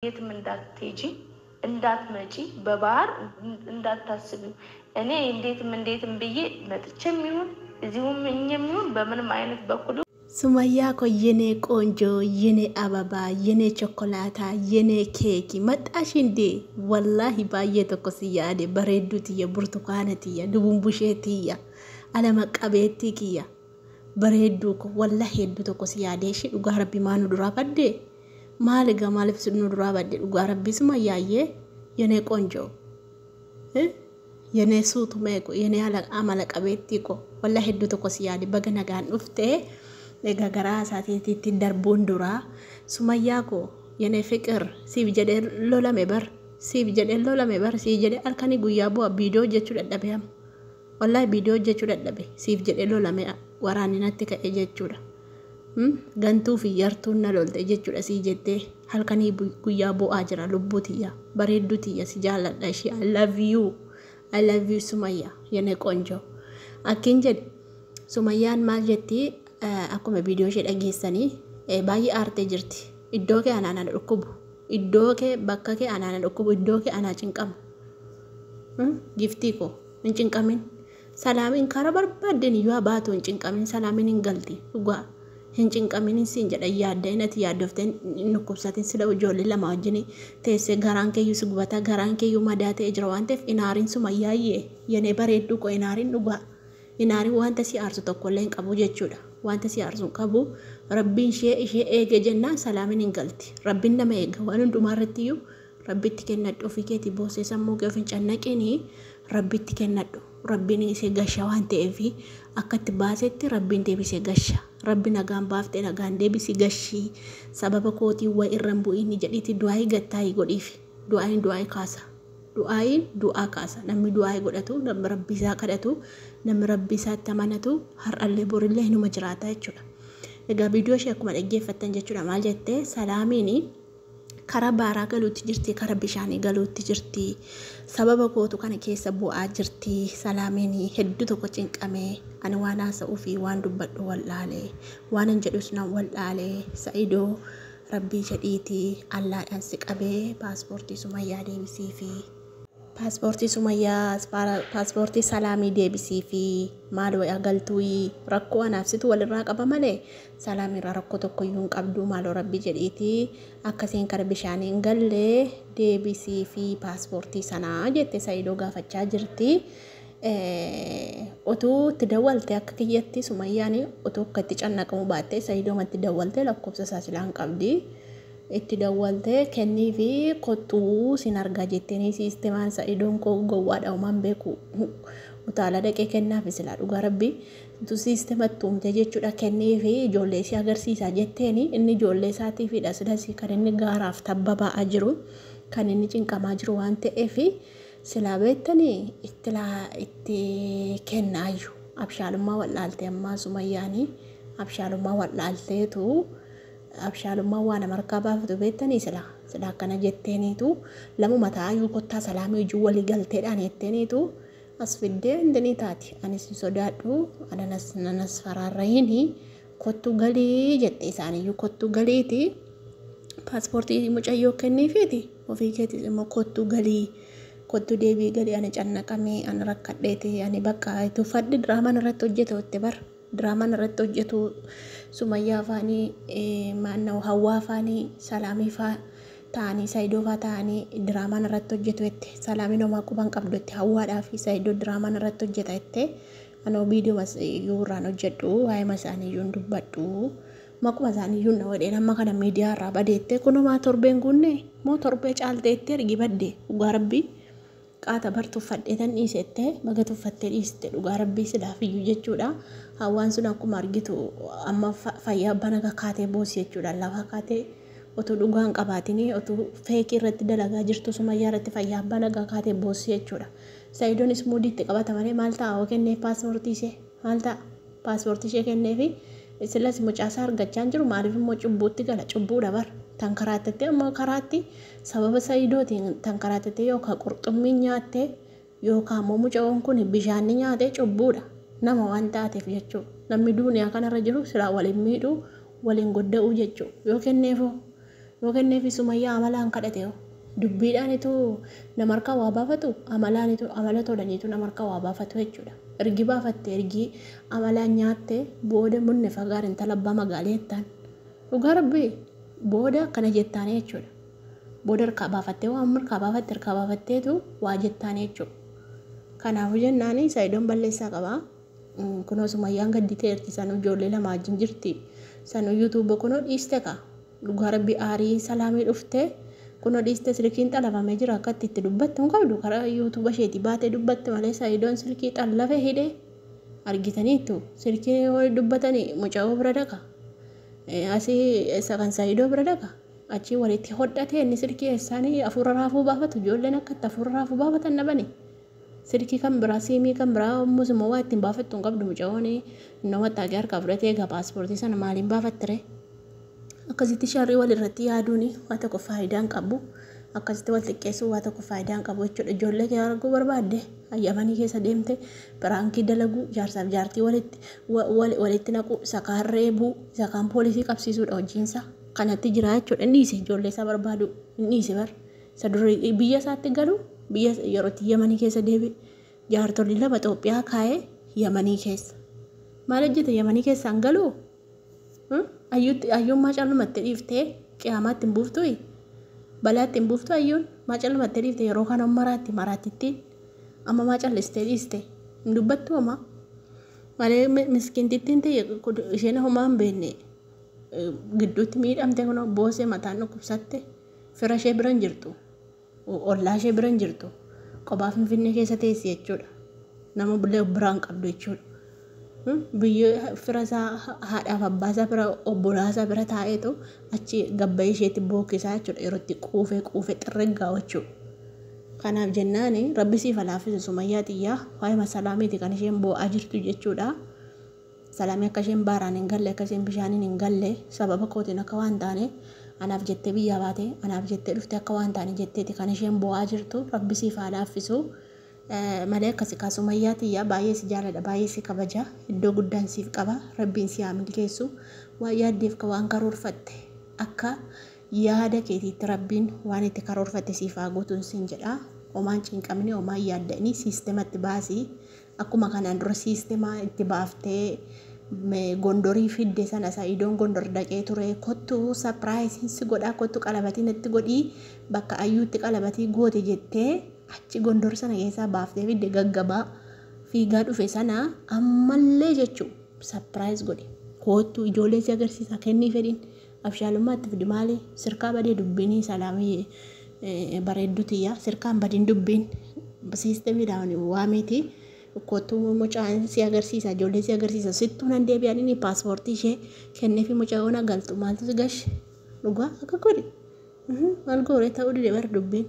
የትም እንዳትሄጂ እንዳትመጪ በባህር እንዳታስቢው። እኔ እንዴትም እንዴትም ብዬ መጥቼም ይሁን እዚሁም እኝም ይሁን በምንም አይነት በኩል ሱመያ ኮ የኔ ቆንጆ፣ የኔ አበባ፣ የኔ ቾኮላታ፣ የኔ ኬኪ መጣሽ እንዴ? ወላሂ baay'ee tokko si yaade. Bareedduu tiyya, burtukaana tiyya, dubumbushee tiyya, alama qabeettii kiyya, bareedduu ko, wallahi hedduu tokko si yaade. Ishee dhugaa rabbi maa nu duraa badde? Maal egaa, maaliif nu duraa badde? Dhugaa rabbi sumayyaayyee የኔ ቆንጆ፣ የኔ suutumee ko, የኔ amala qabeettii ko, wallahi hedduu tokko si yaade. Baga nagaan dhuftee. Egaa garaa isaatiitti darbuun duraa, Sumayyaa koo, የኔ ፍቅር, siif jedhee lolame bar, siif jedhee lolame bar, siif jedhee halkanii guyyaa bu'a. Viidiyoo hojjechuu dadhabe amma, wallahi viidiyoo hojjechuu dadhabe. Siif jedhee lolame, waraanni natti ka'e jechuudha. Gantuu fi yartuun na lolte jechuudha. Sii jettee halkanii guyyaa bu'aa jira. Lubbuu tiyya, bareedduu tiyya, si jaalladha ishee. I love you, I love you Sumayyaa, የኔ ቆንጆ. Akkin jedhe, Sumayyaan maal jetti? Akkuma viidiyoo ishee dhageessanii baay'ee aartee jirti. Iddoo kee anaa na dhukkubu, iddoo kee, bakka kee anaa na dhukkubu, iddoo kee anaa cinqamu. Giftii koo, hin cinqamin. Salaamiin karaa barbaaddeen iyyuu baatu, hin cinqamin. Salaamiin hin galti, dhugaa. Hin cinqamin siin jedha. Yaadda ati yaaddoftee hin dhukkubsatin. Sila ijoollee lama wajjin teessee garaan keeyyuu si gubata, garaan keeyyuu madaa ta'ee jira waan ta'eef hin aarin Sumayyaayyee, የኔ bareedduu koo, hin aarin dhugaa. Hin aarin, wanta si aarsu tokkollee hin qabu jechuudha. Wanta si aarsu hin qabu. Rabbiin ishee eege jennaan salaamin hin galti. Rabbiin nama eega. Waan hundumaa irratti iyyuu rabbitti kennadhu. Ofii keetii boosee sammuu kee of hin cannaqinii, rabbitti kennadhu. Rabbiin ishee gasha waan ta'eef, akka itti baasetti rabbiin deebisee gasha. Rabbi nagaan baaftee nagaan deebisii gashii, sababa kootii waa irra hin bu'iin jedhiiti du'aayii gattaayii godhiif. Du'aayiin du'aayii kaasa. Du'aayiin du'aa kaasa. Namni du'aayii godhatu, namni rabbi isaa kadhatu, namni rabbi isaatti amanatu har'allee borillee hinuma jiraata jechuudha. Egaa viidiyoo ishee akkuma dhaggeeffattan jechuudha, maal jettee? Salaamiin karaa baaraa galuutti jirti, karaa bishaanii galuutti jirti. Sababa kootu kana keessa bu'aa jirti. Salaamiin hedduu tokko cinqamee, ani waan haasa'uu fi waan dubbadhu wallaalee, waan hin jedhus nan wallaalee. Sa'idoo, rabbii jedhiitii allaadhaan si qabee paaspoortii Sumayyaa deebisii fi paaspoortii Sumayyaa, paaspoortii Salaamii deebisii fi maaloo galtuu. Rakkoo anaaf situ walirraa qaba malee Salaamiirraa rakkoo tokko iyyuu hin qabdu. Maaloo rabbi jedhiitii akkasiin kara bishaanii hin galle deebisii fi paaspoortii sanaa jette Sa'idoo gaafachaa jirti. Utuu itti dawwalte, akka kiyyatti Sumayyaan utuu akka itti cannaqamu baatte, Sa'idoomatti dawwalte, lakkoofsa isaa silaan qabdi. Itti dawwaltee kennii fi kottuu sin argaa jetteeni. Siistemaan Sa'idoon koo gowwaadha, uumaan beeku, utaala dhaqee kennaaf silaa, dhugaa rabbi siistematti uumte jechuudha. Kennii fi ijoollee isii agarsiisaa jetteeni. Inni ijoollee isaatiifidha silas kan inni gaaraaf tabba ba'aa jiru, kan inni cinqamaa jiru waan ta'eef, silaa beektanii itti kennaayyuu. Abshaalummaa wallaalte ammaa Sumayyaanii, abshaalummaa wallaalteetu. Abshaalummaa waan nama harkaa baafatu beektanii? Sila akkana jetteeniitu, lamuma ta'ayyuu kottaa Salaamii wajjin walii galteedhaan jetteeniitu as fiddee intinii taati. Anis hin sodaadhu, ananas nanas faraarrahiini, kottu galii jette isaaniyyuu, kottu galiiti paaspoortii mucayyoo kenniifiiti, ofii keetis immoo kottu galii, kottu deebii galii, ani cannaqamee, ani rakkadheeti, ani bakka tuffadhi. Diraamaan irratti hojjetu itti bar, diraamaan irratti hojjetu Sumayyaa afaanii, maannoo Hawwaa afaanii, Salaamii faa ta'anii, Saayidoo faa ta'anii diraamaan irratti hojjetu jette. Salaamiin homaa quban qabdu jette. Hawwaadhaa fi Saayidoo diraamaan irratti hojjeta jette. Anoo viidiyoo iyyuu irraan hojjedhu, waa'ee isaanii iyyuu hin dubbadhu, maquma isaanii iyyuu na wadheen amma kana miidiyaa irraa badeette. Kunumaa torbeen kunne moo torbee caalteetti ergi badde. Dhugaa rabbii qaata bar tuffadhee tan dhiisette. Baga tuffattee dhiiste, dhugaa rabbii silaaf iyyuu jechuudha. Hawwaan sun akkuma argitu amma fayyaa abbaa kaatee boosi jechuudha. Lafa kaatee utuu dhugaan qabaatinii, utuu feekii irratti dalagaa jirtu, Sumayyaa irratti fayyaa abbaa nagaa kaatee boosi jechuudha. Saayidoonis muudiitti qabata malee maal ta'a hoo kenneef paaspoortii ishee? Maal ta'a paaspoortii ishee kenneefi? Silas mucaasaa argachaa hin jiru. Maaliif immoo cubbuutti gala? Cubbuudha bar. Tankaraatattee amma karaatti sababa Saayidootiin tankaraatattee yookaan qurxummiin nyaattee yookaan immoo mucaan kun bishaan ni nyaatee, cubbuudha nama waan taateef jechuudha. Namni duuniyaa kanarra jiru silaa waliin miidhuu, waliin godda'uu jechuudha. Yoo kenneefoo Yoo kenneefi Sumayyaa amalaan kadhate hoo? Dubbiidhaanitu nama harkaa waa baafatu, amalaanitu amala tolaniitu nama harkaa waa baafatu jechuudha. Ergi baafatte, ergi amalaan nyaatte booda munne fagaar intala abbaa magaalii jettaan. Dhugaa Rabbii booda akkana jettaanii jechuudha. Booda harkaa baafattee waan harkaa baafatte harkaa baafatteetu waa jettaanii jechuudha. Kanaafuu jennaani Sa'idoon balleessaa qaba. Kunoo Sumayyaan gadditeerti, sanuu ijoollee lama wajjin jirti. Sanuu YouTube kunoo dhiiste kaa. Dhugaa Rabbii aarii Salaamii dhuftee kunoo dhiiste, silkiin xalafamee jira, akka itti dubbattu hin qabdu, karaa YouTube isheetii baatee dubbatti malee Sa'idoon silkii xallafe hidhee argitaniittu. Silkii yoo dubbatanii muca'oo bira dhaqa. Asii isa kan Sa'idoo bira dhaqa. Achii walitti hodhatee inni silkii eessaanii hafuura raafuu baafatu, ijoolleen akka itti hafuura raafuu baafatan dhabani. Silkii kan biraa, siimii kan biraa ammas immoo waa ittiin baafattu hin qabdu muca'oon, innoo mattaaqee harkaa fudhatee egaa paaspoortii sana maaliin baafattire? Akkasitti sharrii wal irratti yaaduun waa tokko faayidaa hin qabu. Akkasitti wal xiqqeessuun waa tokko faayidaa hin qabu jechuudha. Ijoollee kee arguu barbaadde Yamanii keessa deemte piraankii dalaguu, jaarsaaf jaartii walitti walitti naquu, isa kaan reebuu, isa kaan poolisii qabsiisuudha hojiinsa. Kanatti jira jechuudha. Inni dhiise ijoollee isaa barbaadu, inni dhiise bar. Isa durii biyya isaatti galu, biyya yeroo itti Yamanii keessa deebi'e jaartolii lama Itoophiyaa kaa'ee Yamanii keessa. Maal hojjete Yamanii keessaan galuu? Ayyuutti ayyuun maa callumattee dhiiftee qiyaamaatti hin buuftuyi? Balaatti hin buuftu ayyuun maa callumattee dhiifte? Yeroo kana maraatti maraattittiin amma maa callistee dhiiste? Hin dubbattu homaa. Malee miskiintittiin ta'e isheen homaa hin beekne gidduutti miidhamte, kunoo boosee mataan dhukkubsatte, fira ishee bira hin jirtu. Ollaa ishee bira hin jirtu. Kophaa Finfinnee keessa teessi jechuudha. Nama biraan qabdu jechuudha. Biyya fira isaa, haadhaaf abbaa isaa bira, obbolaa isaa bira taa'eetu achi gabbayee isheetti bookkisaa jechuudha. Yeroo itti quufee quufee xirriggaa jechuudha. Kanaaf jennaani Rabbi siif haa laaffisu Sumayyaa xiyyaa, waa'ee Salaamiiti kan isheen boo'aa jirtu jechuudha. Salaamii akka isheen baaraan hin galle, akka isheen bishaaniin hin galle, sababa kootiin akka waan taane, anaaf jettee biyyaa baate, anaaf jettee dhufte akka waan taane jetteeti kan isheen boo'aa jirtu. Rabbi siif haa laaffisu. Malee akkasi kaa Sumayyaa tiyyaa, baay'ee si jaaladha, baay'ee si kabaja, iddoo guddaan siif qaba. Rabbiin si haa milkeessu. Waan yaaddeef ka waan karoorfatte akka yaada keetiitti Rabbiin waan itti karoorfatte siif haa guutuun siin jedha. Homaan cinqamni, homaan yaadda'ini, siistematti baasii. Akkuma kanaan dura siistemaa itti baaftee Gondorii fidde sana, Sa'idoon Gondor dhaqee ture, kottu surpriseiin si godhaa, kottu qalabatii natti godhii, bakka ayyuutti qalabatii goote jettee achi Gondor sana keessaa baaftee fidde, gaggabaa fiigaa dhufe sana ammallee jechuu surprise godhi, kottu ijoollee si agarsiisa kennii fedhiin abshaalummaa itti fidi. Maali sirkaa badee dubbiinii Salaamii bareedduu tiyya, sirkaan badiin dubbiin siistemiidhaan waamiiti. Kottu mucaan si agarsiisa, ijoollee si agarsiisa, sittuu nan deebi'an, inni paaspoortii ishee kenneefi mucaa galtu maaltu si gashe? Dhugaa akka godhi maal goore ta'uu dide bar dubbiin.